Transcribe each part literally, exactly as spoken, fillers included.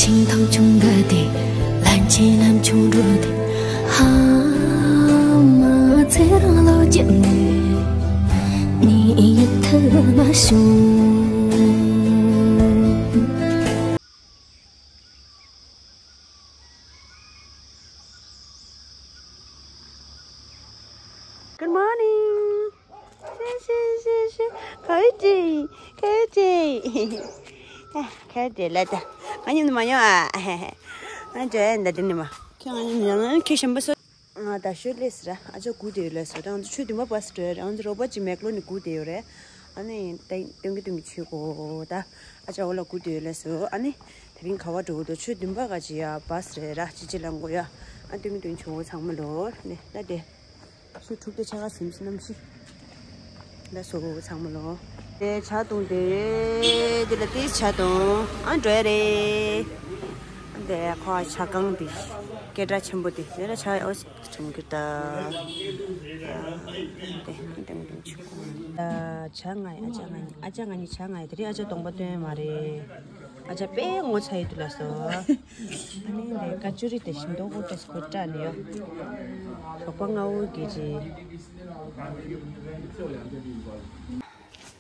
ཆིང་ཐང་ཆུང་ག་དེ། ལན་ཆེ་ལན་ཆུང་འགྲོ་དེ། ཧ་མ་ཚེ་རང་ལོ་བརྒྱབ་ནས། ནི་ཡིད་ཐུབ་མ་བྱུང་། Good morning. ཤེ་ཤེ་ཤེ་ཤེ། ཁ་ཡོད་ཅི། ཁ་ཡོད་ཅི། ཨ། ཁ་ཡོད་ཅི་ལ་ད། ང་མཉམ་དུ་མ་ཡོང་ཨ། ང་འགྲོ་ཡ་ཡིན་ད་འདི་ནས་མ། ཁྱོད་ང་མཉམ་དུ་ཡོང་ཨ། ཁྱོད་གཞན་པ་སོ། ང་ད་ཤོད་ལས་ཟེར་ཨ། ཨ་ཅག་སྒུག་བསྡད་ཡོད་ལས་སོ། ད་ང་ཚོ་ཆུ་འདུན་པ་བྷ་སི་འགྲོ་ཡ་རེད། ང་ཚོ་རོགས་པ་ཅིག་མེག་ལོ་ནས་སྒུག་བསྡད་ཡོད་རེད། ཨ་ནི་ད་སྟོན་གྱི་སྟོན་གྱི་ཆུ་གོ་ད། ཨ་ཅག་འོག་ལ་སྒུག་བསྡད་ཡོད་ལས་སོ། ཨ་ནི་དེ་རིང་ག་བ་འགྲོ་གི་འདུག་ཆུ་འདུན་པ་ག་ཅི་ཡ་བྷ་སི་རེད་ར། ཅི་ཅི་ལ་འགོ་ཡ། ཨ་སྟོན་གྱི་སྟོན་ཆུ་གོ་ཚང་མ་ལོ། ནི་ད་དེ། སུ་ཕྲུག་དེ་ཆ་ག་སིམ་སི་གནམ་གཤིས། ལ་སོ་ཚང་མ་ལོ། དེ་ཇ་བཏུང་དེ། དེ་ལ་ཏིས་ཇ་བཏུང་། ཨ་འགྲོ་ཡ་རེད། ཨ་དེ་ཁོ་ཇ་གང་དེ། སྐད་གྲགས་ཆེན་པོ་དེ། དེ་ལ་ཇ་ཨོ་སི་ཁྲིམས་ཀྱི་ད། ཨ་དེ་ཨ་དེ་མི་འདུག་ཆུ་ཁོ། ད་ཇ་ང་ཡི་ཨ་ཅག་ང་གཉིས། ཨ་ཅག་ང་གཉིས་ཇ་ང་ཡི་དེ་རིང་ཨ་ཅག་གདོང་པ་སྟོན་མ་རེད། ཨ་ཅག་དཔེ་ངོ་ཚ་ཡི་དུ་ལ་སོ། ཨ་ནི་འདི་ཀ་ཅུ་རི་དེ་ཞིམ་མདོག་པོ་ཏེས་ཁོ་སྐྲ་ནི་ཡོ། ཞོགས་པ་སྔ་བོ་གི་ཅི།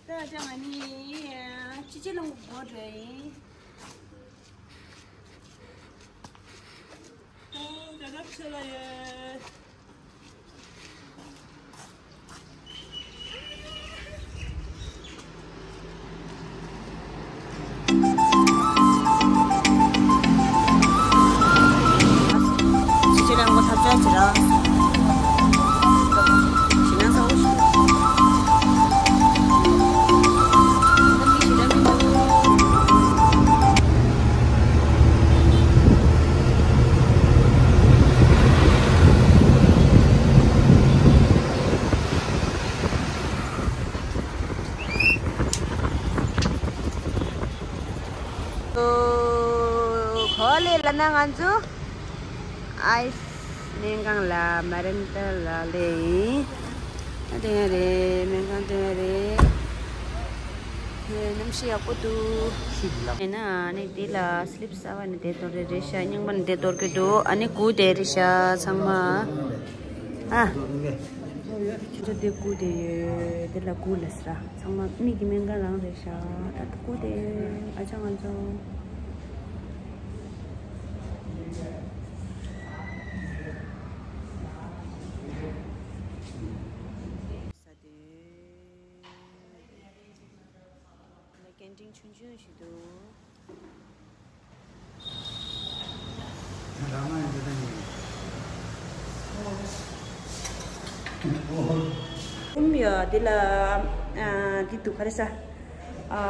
ད་ཅང་ཨ་ནི་ཅི་ཅི་ལོང་གོ་འདྲ་ཡིན། ཨོ་ད་རབ་ཆེ་ལ་ཡོད། གོ་ལེ་ལ་ན་ང་ཚོ་ཨའི་སི་སྨན་ཁང་ལ་མ་རན་ཏ་ལ་ལེ་ཡིན། ཨ་དེ་ཡ་རེད། སྨན་ཁང་དེ་ཡ་རེད། ཧེ་གནམ་གཤིས་ཡག་པོ་འདུག་ཡིན་ན་ནི་འདི་ལ་སི་ལིབ་གསར་པ་ནི་དེ་གཏོར་རེ་རེད་ཤག་རྙིང་པ་ནི་དེ་གཏོར་གི་འདུག་ཨ་ནི་སྒུག་བསྡད་རེད་ཤག་ཚང་མ། ཨ། ཁྱོད་ཚོ་དེ་སྒུག་བསྡད་ཡོད། དེ་ལ་སྒུག་ལ་ཟེར། ཚང་མ་མིག་གི་སྨན་ཁང་རང་རེད་ཤག་ད་སྒུག་བསྡད་ཡོད། ཨ་ཅག་ང་ཚོ། ས་དེ། ལ་ཀན་ཊིན་ཆུང་ཆུང་ཞིག་འདུག་རུམ་ཡོད་དེ་ལ། ཨ་དེ་འདུག་ག་རེ་ཟ། ཨ་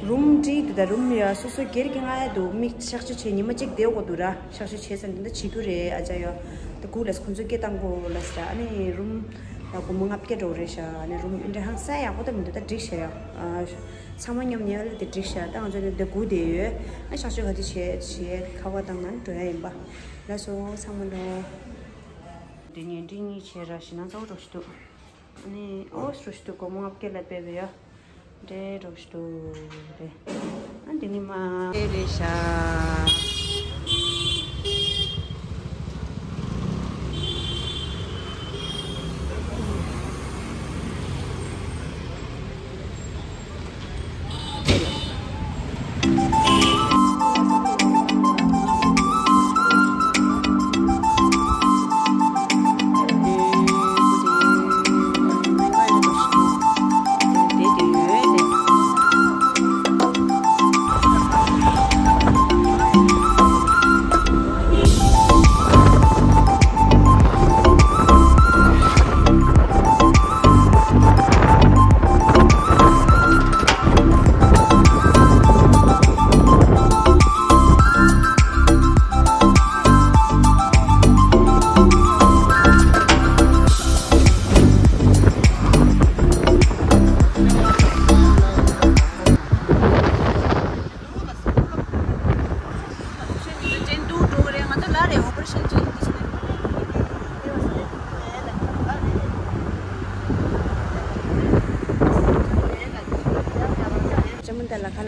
རུམ་འདྲ་འདུག་ད་རུམ་ཡོད་སོ་སོ་སྒེར་གྱི་མངགས་ཡ་འདུག་མི་གཤག་བཅོས་བྱས་ཉི་མ་གཅིག་བསྡད་དགོས་འདུག་ར། གཤག་བཅོས་བྱས་ཚར་འདི་འདྲ་བྱེད་རྒྱུ་རེད། ཨ་ཅག་ཡོད་ད་སྒུག་ལ་ཁོང་ཚོ་སྐད་བཏང་དགོས་ལ་ཟེར། ཨ་ནི་རུམ་ལ་སྒོར་མོ་ལྔ་བརྒྱ་འགྲོ་རེད་ཤག་ཨ་ནི་རུམ་འདི་འདྲ་ཧང་སང་ཡག་པོ་ད་མི་འདུག་ད་འགྲིག་ཤག་ཡ། ཨ། ཚང་མ་མཉམ་ཉལ་དེ་འགྲིག་ཤག་ད་ང་ཚོ་ནི་འདི་སྒུག་བསྡད་ཡོད། ཨ་གཤག་བཅོས་ག་དུས་བྱས་བྱས་ཁ་པར་བཏང་ན་འགྲོ་ཡ་ཡིན་པ། ལགས་སོ་ཚང་མ་འགྲོ། འདི་ཉལ་ཁྲི་གཉིས་བྱས་ར་ཞེ་ན་ཚ་བོ་འགྲོ་ཞིག་འདུག་ཨ་ནི་ཨོ་འགྲོ་ཞིག་འདུག་སྒོར་མོ་ལྔ་བརྒྱ་ལ་སྤྲད་པས་ཡ། འདྲེ་འགྲོ་ཞིག་འདུག་རེད། ཨ་འདི་ནི་མ་རེད་ཤག་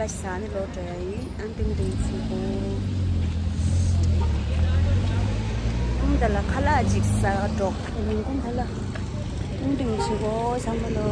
ཟ་ནི་ལོ་འགྲོ་ཡ་ཡིན། ཨང་ཏིང་ཏིང་ཚུ་གོ། ཨང་ད་ལ་ཁ་ལག་ཅིག་ཟ་འགྲོ། ཉིན་གུང་ཁ་ལག་ཨང་ཏིང་ཚུ་གོ་བསམ་པ་ལོ།